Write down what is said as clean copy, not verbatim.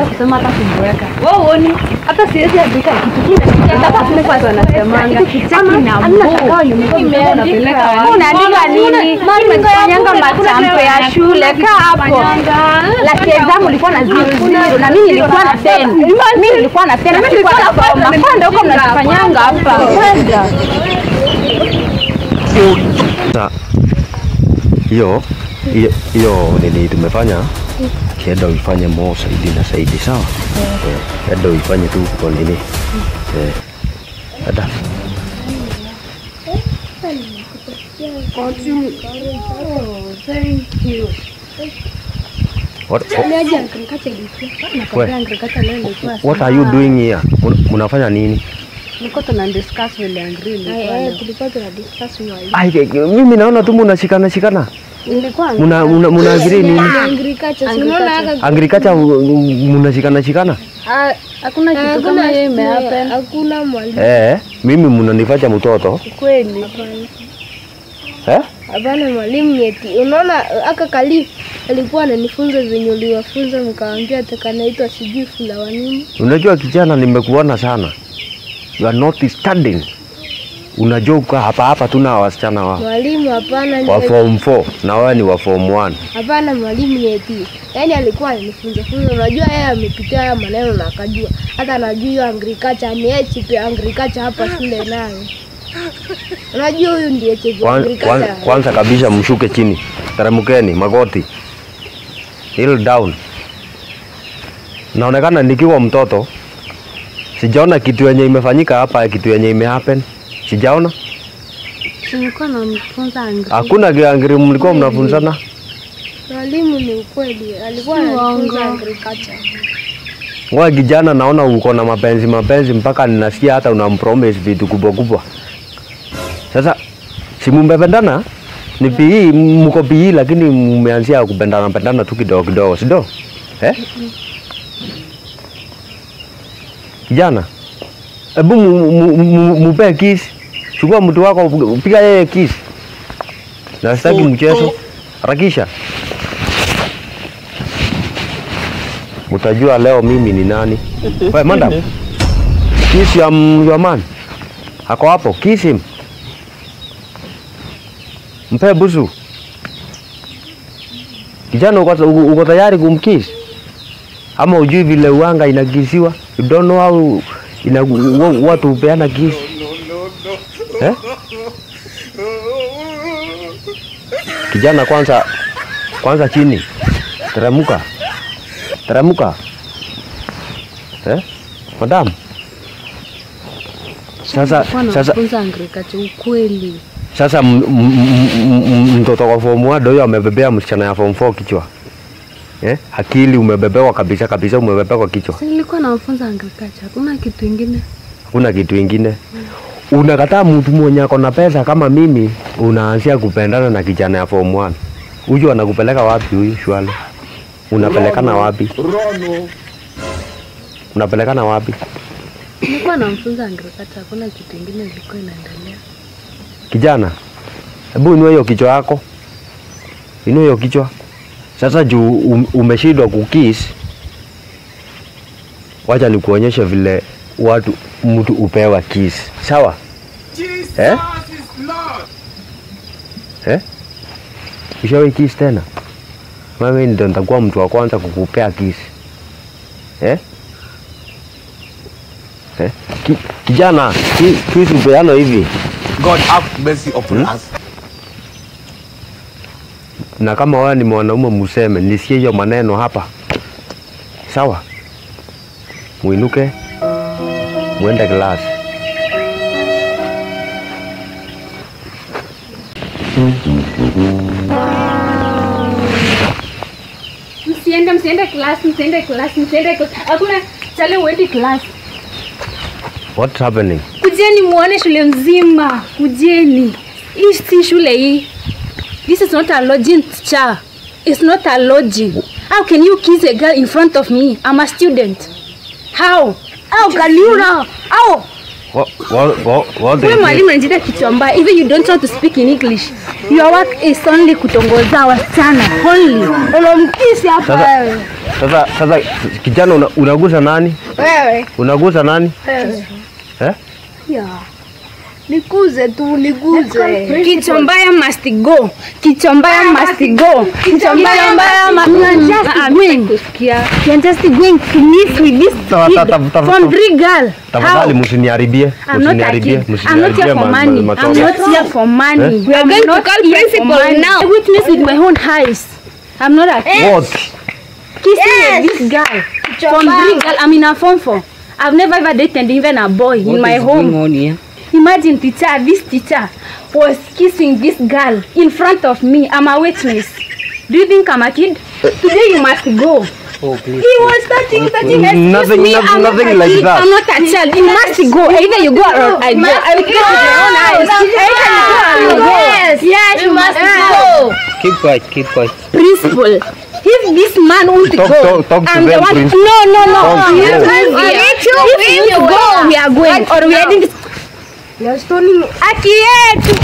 Kusema hata kuboeka. Wewe uone hata siwezi andika kitu kile hata kwa wanasemanga. Unaandika nini? Mnafanyanga matamko ya shule kaa hapo. Last exam ulikuwa na 0 na mimi nilikuwa na 10. Mimi nilikuwa na 10 na nilikuwa na kwenda huko mnafanyanga hapa. Kwenda. Hiyo hiyo nini tumefanya? Kienda uifanye more zaidi na zaidi, sawa? Enda uifanye tu kwa nini? Ada. Thank you. What are you doing here? Mnafanya nini? Niko tuna discuss vile angry ilikuwa. Tulikuwa tuna discuss hiyo. Ai, mimi naona tu mnashikana shikana. Nilikuwa muna agree nini? Agriculture. Unaona agriculture mnashikana shikana? Hakuna kitu kama hiyo imehappen. Hakuna mwalimu. Mimi mnanifanya mtoto. Kweli. Hapana mwalimu eti. Unaona aka Kali alikuwa ananifunza venye uliwafunza mkaambia atakanaitwa sijui fulawa nini. Unajua kijana, nimekuona sana. You are not studying. Unajua hapa hapa tuna wasichana wa. Mwalimu hapana wa form 4 na wewe ni wa form 1. Hapana mwalimu eti. Yaani alikuwa ananifunza funza. Unajua yeye amepitia haya maneno na akajua. Hata anajua hiyo agriculture ni HP agriculture hapa shule nayo. Unajua huyu ndiye HP agriculture. Kwanza kabisa mshuke chini. Teremkeni magoti. Kneel down. Naonekana nikiwa mtoto. Sijaona kitu yenye imefanyika hapa, kitu yenye imehappen. Sijaona. Nilikuwa namfunza angri. Hakuna angri mlikuwa mnafunzana? Mwalimu ni ukweli, alikuwa anafunza agriculture. Wewe kijana naona uko na mapenzi mapenzi mpaka ninasikia hata unampromise vitu kubwa kubwa. Sasa si mmependana? Ni PE, mko PE lakini mmeanzia kupendana pendana tu kidogo kidogo, si ndio? Kijana, hebu mupe kiss. Chukua mtu wako piga yeye kiss. Na sitaki mchezo. Harakisha. Utajua leo mimi ni nani. Wewe madam. Kiss your man. Ako hapo, kiss him. Mpe busu. Kijana uko tayari kumkiss? Ama hujui vile uanga inakisiwa? You don't know how ina watu hupeana kiss. Kijana kwanza chini. Teremka. Teremka. Madam. Sasa ukweli. Sasa mtoto wa form 1 ndio amebebea msichana ya form 4 kichwa. Akili umebebewa kabisa kabisa, umebebewa kichwa. Nilikuwa nafunza agriculture, hakuna kitu kingine. Hakuna kitu kingine. Unakataa mtu mwenye ako na pesa kama mimi, unaanzia kupendana na kijana ya form 1. Huyu anakupeleka wapi huyu shwale? Unapelekana wapi? Unapelekana wapi? Nilikuwa namfunza agriculture, hakuna kitu kingine ilikuwa inaendelea. Kijana, hebu inua hiyo kichwa yako. Inua hiyo kichwa. Sasa juu umeshindwa kukiss, wacha nikuonyeshe vile watu mtu upewa kiss. Sawa? Jesus is Lord. Ushawahi kiss tena? Mimi ndio nitakuwa mtu wa kwanza kukupea kiss. Kijana, kiss upeano hivi. God have mercy upon us. Na kama wewe ni mwanaume museme, nisikie hiyo maneno hapa. Sawa? Muinuke, muende class. Msiende class, msiende class, msiende class. Hakuna chale uende class. What's happening? Kujeni muone shule mzima. Kujeni. Hii si shule hii. This is not a lodging, teacher. It's not a lodging. How can you kiss a girl in front of me? I'm a student. How? How can you now? How? What Wewe mwalimu unajita kichwa mbaya. Even you don't want to speak in English. Your work is only kutongoza wasichana. Only. Unamkisi hapa wewe. Sasa kijana unagusa nani? Wewe. Unagusa nani? Wewe. Eh? Yeah. Nikuze tu, nikuze. Kichwa mbaya must go. Kichwa mbaya must go. Kichwa mbaya must go. You are just going to meet with this kid from three girl. Tafadhali msiniharibie. I'm not a kid. I'm not here for money. I'm not here for money. We are going to call principal now. I witness with my own eyes. I'm not a kid. What? Kissing with this girl. From three girl. I'm in a form 4. I've never ever dated even a boy in my home. Imagine teacher, this teacher was kissing this girl in front of me. I'm a witness. Do you think I'm a kid? Today you must go. Oh, please. He was touching. Excuse me, I'm nothing not a like kid. that. I'm not a child. You must go. Either you go or I go. I will kiss with your own eyes. Either you go or you go. Yes, you must go. Keep quiet, keep quiet. Principal. If this man won't go, talk to I'm the them, one. please. No. If you go, we are going. Or we are doing this. We are stoning. Aki yetu.